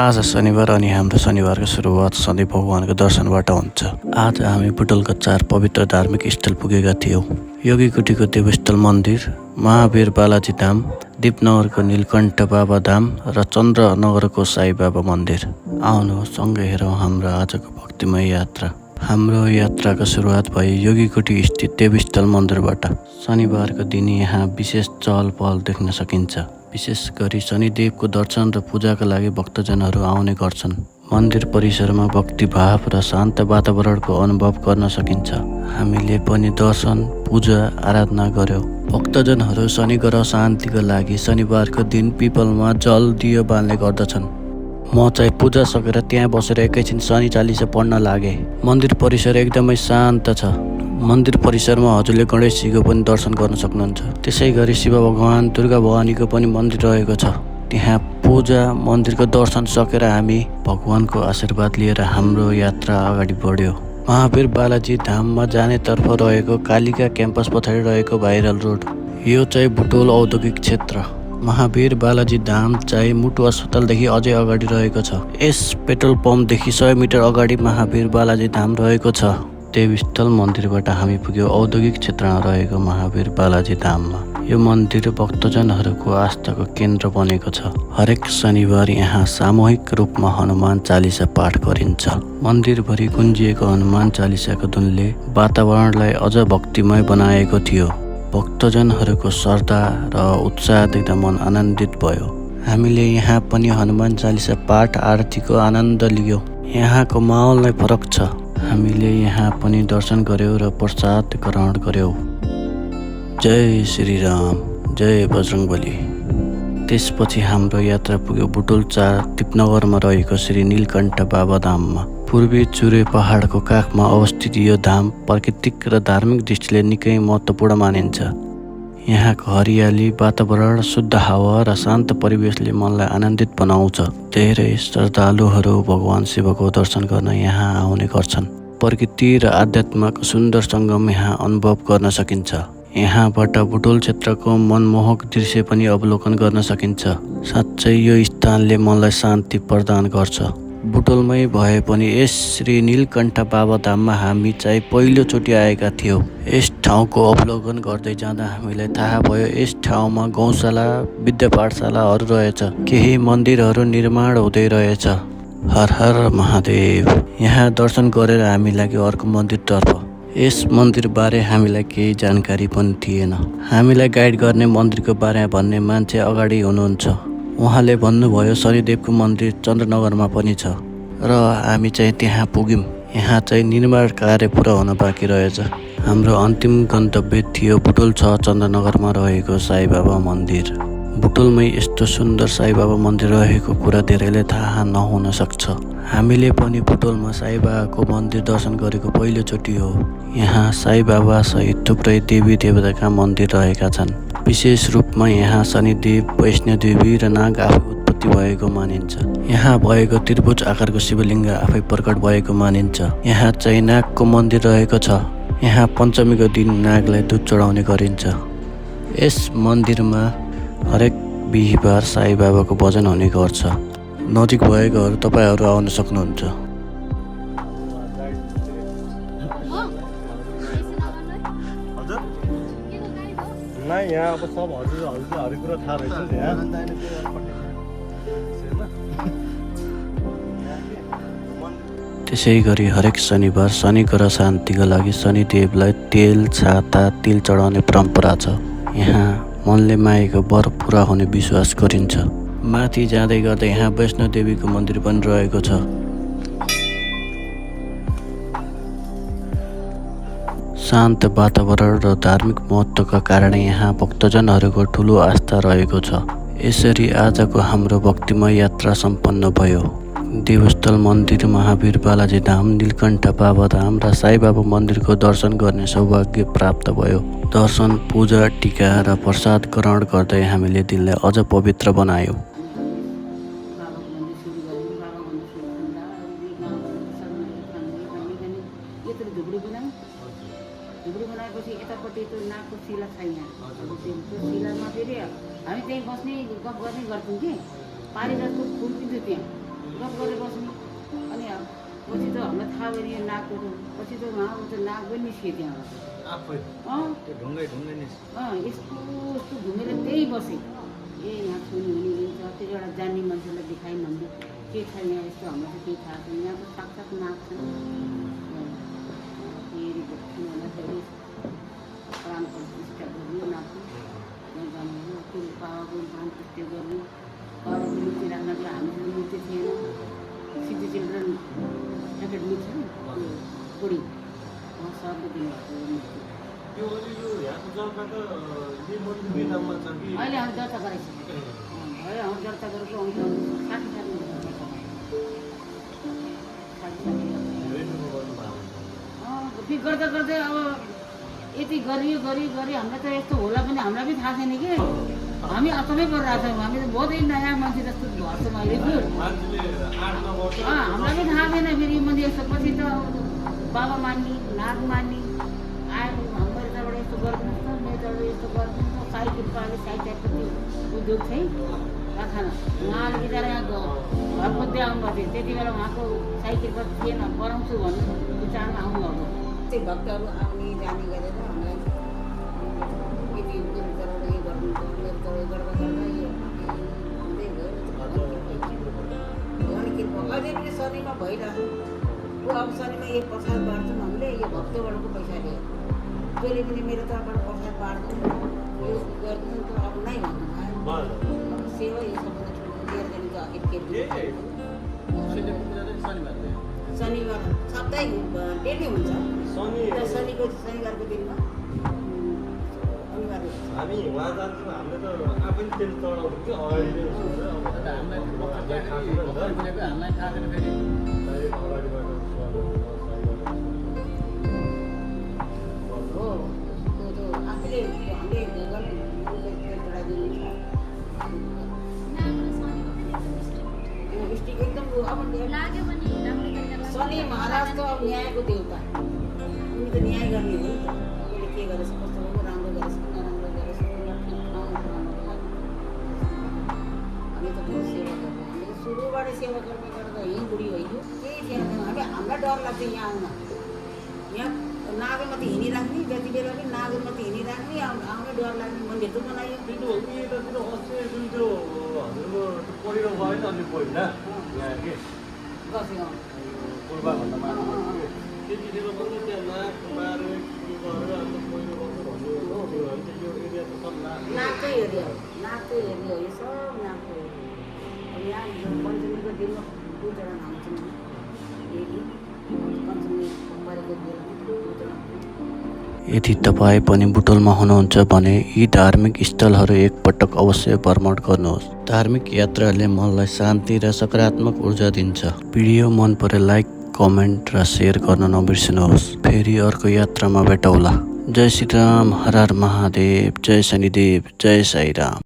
आज शनिबार अनि हाम्रो शनिबारको सुरुवात सधैँ भगवानको दर्शनबाट हुन्छ। आज हामी बुटोलका 4 पवित्र धार्मिक स्थल पुगेका थियौँ। योगीकुटीको देवस्थल मन्दिर, महावीर बालाजी धाम, दिपनगरको नीलकण्ठ बाबा धाम र चन्द्रनगरको साई बाबा मन्दिर। आउनु सँगै हेरौँ हाम्रो आजको भक्तिमय यात्रा। हाम्रो यात्राको सुरुवात भयो योगीकुटी स्थित देवस्थल मन्दिरबाट। शनिबारको दिन यहाँ विशेष चहल पहल देख्न सकिन्छ। विशेष गरी शनिदेवको दर्शन र पूजाका लागि भक्तजनहरू आउने गर्छन्। मन्दिर परिसरमा भक्तिभाव र शान्त वातावरणको अनुभव गर्न सकिन्छ। हामीले पनि दर्शन, पूजा, आराधना गर्यौँ। भक्तजनहरू शनि ग्रह शान्तिका लागि शनिबारको दिन पिपलमा जल दियो बाल्ने गर्दछन्। म चाहिँ पूजा सकेर त्यहाँ बसेर एकैछिन शनि चालिसा पढ्न लागे। मन्दिर परिसर एकदमै शान्त छ। मन्दिर परिसरमा हजुरले गणेशजीको पनि दर्शन गर्न सक्नुहुन्छ। त्यसै गरी शिव भगवान, दुर्गा भवानीको पनि मन्दिर रहेको छ। त्यहाँ पूजा, मन्दिरको दर्शन सकेर हामी भगवानको आशीर्वाद लिएर हाम्रो यात्रा अगाडि बढ्यो। महावीर बालाजी धाममा जानेतर्फ रहेको कालिका क्याम्पस पछाडि रहेको भाइरल रोड। यो चाहिँ बुटोल औद्योगिक क्षेत्र। महावीर बालाजी धाम चाहिँ मुटु अस्पतालदेखि अझै अगाडि रहेको छ। यस पेट्रोल पम्पदेखि 100 मिटर अगाडि महावीर बालाजी धाम रहेको छ। देवस्थल मन्दिरबाट हामी पुग्यौँ औद्योगिक क्षेत्रमा रहेको महावीर बालाजी धाममा। यो मन्दिर भक्तजनहरूको आस्थाको केन्द्र बनेको छ। हरेक शनिबार यहाँ सामूहिक रूपमा हनुमान चालिसा पाठ गरिन्छ। मन्दिरभरि गुन्जिएको हनुमान चालिसाको धुनले वातावरणलाई अझ भक्तिमय बनाएको थियो। भक्तजनहरूको श्रद्धा र उत्साह देख्दा मन आनन्दित भयो। हामीले यहाँ पनि हनुमान चालिसा पाठ आरतीको आनन्द लियौँ। यहाँको माहौल नै फरक छ। हामीले यहाँ पनि दर्शन गर्यौँ र प्रसाद ग्रहण गर्यौँ। जय श्रीराम, जय बजरङ्गबली। त्यसपछि हाम्रो यात्रा पुग्यो बुटोल 4 दिपनगरमा रहेको श्री नीलकण्ठ बाबा धाममा। पूर्वी चुरे पहाडको काखमा अवस्थित यो धाम प्राकृतिक र धार्मिक दृष्टिले निकै महत्त्वपूर्ण मानिन्छ। यहाँको हरियाली, वातावरण, शुद्ध हावा र शान्त परिवेशले मनलाई आनन्दित बनाउँछ। धेरै श्रद्धालुहरू भगवान शिवको दर्शन गर्न यहाँ आउने गर्छन्। प्रकृति र आध्यात्मको सुन्दर सङ्गम यहाँ अनुभव गर्न सकिन्छ। यहाँबाट बुटोल क्षेत्रको मनमोहक दृश्य पनि अवलोकन गर्न सकिन्छ। साँच्चै यो स्थानले मनलाई शान्ति प्रदान गर्छ। बुटोलमै भए पनि यस श्री नीलकण्ठ बाबा धाममा हामी चाहिँ पहिलोचोटि आएका थियौँ। यस ठाउँको अवलोकन गर्दै जाँदा हामीलाई थाहा भयो यस ठाउँमा गौशाला, विद्या पाठशालाहरू रहेछ। केही मन्दिरहरू निर्माण हुँदै रहेछ। हर हर महादेव। यहाँ दर्शन गरेर हामी लाग्यो अर्को मन्दिरतर्फ। यस मन्दिरबारे हामीलाई केही जानकारी पनि थिएन। हामीलाई गाइड गर्ने मन्दिरको बारेमा भन्ने मान्छे अगाडि हुनुहुन्छ। उहाँले भन्नुभयो शनिदेवको मन्दिर चन्द्रनगरमा पनि छ र हामी चाहिँ त्यहाँ पुग्यौँ। यहाँ चाहिँ निर्माण कार्य पुरा हुन बाँकी रहेछ। हाम्रो अन्तिम गन्तव्य थियो बुटोल 6 चन्द्रनगरमा रहेको साई बाबा मन्दिर। बुटोलमै यस्तो सुन्दर साई बाबा मन्दिर रहेको कुरा धेरैले थाहा नहुन सक्छ। हामीले पनि बुटोलमा साई बाबाको मन्दिर दर्शन गरेको पहिलोचोटि हो। यहाँ साई बाबा सहित थुप्रै देवी देवताका मन्दिर रहेका छन्। विशेष रूपमा यहाँ शनिदेव, वैष्णोदेवी र नाग आफै उत्पत्ति भएको मानिन्छ। यहाँ भएको त्रिभुज आकारको शिवलिङ्ग आफै प्रकट भएको मानिन्छ। यहाँ चाहिँ नागको मन्दिर रहेको छ। यहाँ पञ्चमीको दिन नागलाई दुध चढाउने गरिन्छ। यस मन्दिरमा हरेक बिहिबार साई बाबाको भजन हुने गर्छ। नजिक भएकोहरू तपाईँहरू आउन सक्नुहुन्छ। यहाँ अब सब हजुर हरेक कुरा थाहा रहेछ यहाँ। त्यसै गरी हरेक शनिबार शनि ग्रह शान्तिका लागि शनिदेवलाई तेल, छाता, तिल चढाउने परम्परा छ। यहाँ मनले मागेको वर पुरा हुने विश्वास गरिन्छ। माथि जाँदै गर्दा यहाँ वैष्णोदेवीको मन्दिर पनि रहेको छ। शान्त वातावरण र धार्मिक महत्त्वका कारण यहाँ भक्तजनहरूको ठुलो आस्था रहेको छ। यसरी आजको हाम्रो भक्तिमय यात्रा सम्पन्न भयो। देवस्थल मन्दिर, महावीर बालाजी धाम, नीलकण्ठ बाबा धाम र साई बाबा मन्दिरको दर्शन गर्ने सौभाग्य प्राप्त भयो। दर्शन, पूजा, टीका र प्रसाद ग्रहण गर्दै हामीले दिनलाई अझ पवित्र बनायौँ। झुपडी बनाएपछि यतापट्टि त्यो नाकको शिला छ यहाँ। त्यो शिलामा फेरि हामी त्यहीँ बस्ने गफ गर्ने गर्थ्यौँ कि पारिजातको फुल किन्थ्यो त्यहाँ। गफ गरेर बस्ने अनि पछि त हामीलाई थाहा भयो यो नाकको पछि त उहाँको त नाक पनि निस्कियो त्यहाँबाट आफै त्यो ढुङ्गै यस्तो यस्तो घुमेर त्यही बसेँ यहाँ छुनी हुने हुन्छ त्यो एउटा जान्ने मान्छेलाई देखायौँ हामीले के छ यहाँ यस्तो हामीलाई चाहिँ केही थाहा छैन यहाँको साक्षात नाक छ फेरि भन्दाखेरि प्राण प्रतिष्ठा गर्नु नाकको त्यहाँ जानु त्यो बाबाको प्राण प्रतिष्ठा गर्नु बाबाको मूर्ति राख्नको हामीसँग मूर्ति थिएन सिटी चिल्ड्रेन एकाडेमी छ नि त्यो बुढी उहाँ सरले दिनुभएको मूर्ति अहिले हामी दर्ता गराइसक्यौँ अहिले हामी दर्ता गरेको आउँछ 60 फेरि गर्दा गर्दै अब यति गरियो हामीलाई त यस्तो होला पनि हामीलाई पनि थाहा छैन कि हामी अचम्मै परिरहेको छौँ हामी त बहुतै नयाँ मान्छे जस्तो भर्छौँ अहिले हामीलाई पनि थाहा छैन फेरि यो मान्छे यस्तो पछि त बाबा मान्ने नाग मान्ने आयो हाम्रो यताबाट यस्तो गरिदिनुहोस् न मेरो यताबाट यस्तो गरिदिनुहोस् न साइकिलको अहिले साइडको उद्योग छ है कारखाना उहाँले बिचरा यहाँ घर खोज्दै आउनुभएको थियो त्यति बेला उहाँको साइकलको थिएन बनाउँछु भन्नु विचारमा आउनुभएको त्यही भक्तहरू आउने जाने गरेर हामीलाई यति मेरो तर्फबाट यो गर्नुहुन्छ मेरो तर्फ गर्दा गर्दा यो हुँदै गयो अनि के अझै पनि शरीरमा भइरहेको ऊ अब शरीरमा एक प्रसाद बाँड्छौँ हामीले यो भक्तबाटको पैसा लियो जसले पनि मेरो तर्फबाट प्रसाद बाँड्छौँ यो गरिदिनु त अब नै भन्नु सेवा यो सबभन्दा ठुलो लिएर जाने शनिबार साप्ताहिक डेली हुन्छ शनिबारको दिनमा अनिवार्य हामी उहाँ जान्छौँ हामीले त आफै तेल चढाउँछौँ कि अगाडि हामीलाई थाहा छैन फेरि हो त्यो आफूले हामीले एकदम अब शनि महाराज त अब न्यायको देउता उनी त न्याय गर्ने हो उसले के गरेछ कस्तो हो राम्रो गरेछ नराम्रो गरेछ हामी त बहुत सेवा गर्छौँ हामीले सुरुबाट सेवा गर्दा यहीँ बुढी भइयो केही थिएन हामी हामीलाई डर लाग्थ्यो यहाँ आउन यहाँ नागरमा त हिँडिराख्ने जति बेला पनि नागरमा त हिँडिराख्ने आउनै डर लाग्ने मन्दिर त बनायो पहिरो भएन अनि पहिला यहाँ के बस्यो पूर्वभन्दा त्यतिखेर पनि त्यहाँ नाक मारे के गरेर अन्त पहिरो गर्नु भन्नु त्यो एरिया त सब नाककै एरिया हो यो सब नाकको अब यहाँ पञ्चमीको दिनमा पूजा आउँछौँ डेली पञ्चमी परेको बेलामा पूजा यदि तपाईँ पनि बुटोलमा हुनुहुन्छ भने यी धार्मिक स्थलहरू एकपटक अवश्य भ्रमण गर्नुहोस्। धार्मिक यात्राले मनलाई शान्ति र सकारात्मक ऊर्जा दिन्छ। भिडियो मन परे लाइक, कमेन्ट र सेयर गर्न नबिर्सिनुहोस्। फेरि अर्को यात्रामा भेटौँला। जय श्रीराम, हर हर महादेव, जय शनिदेव, जय साईराम।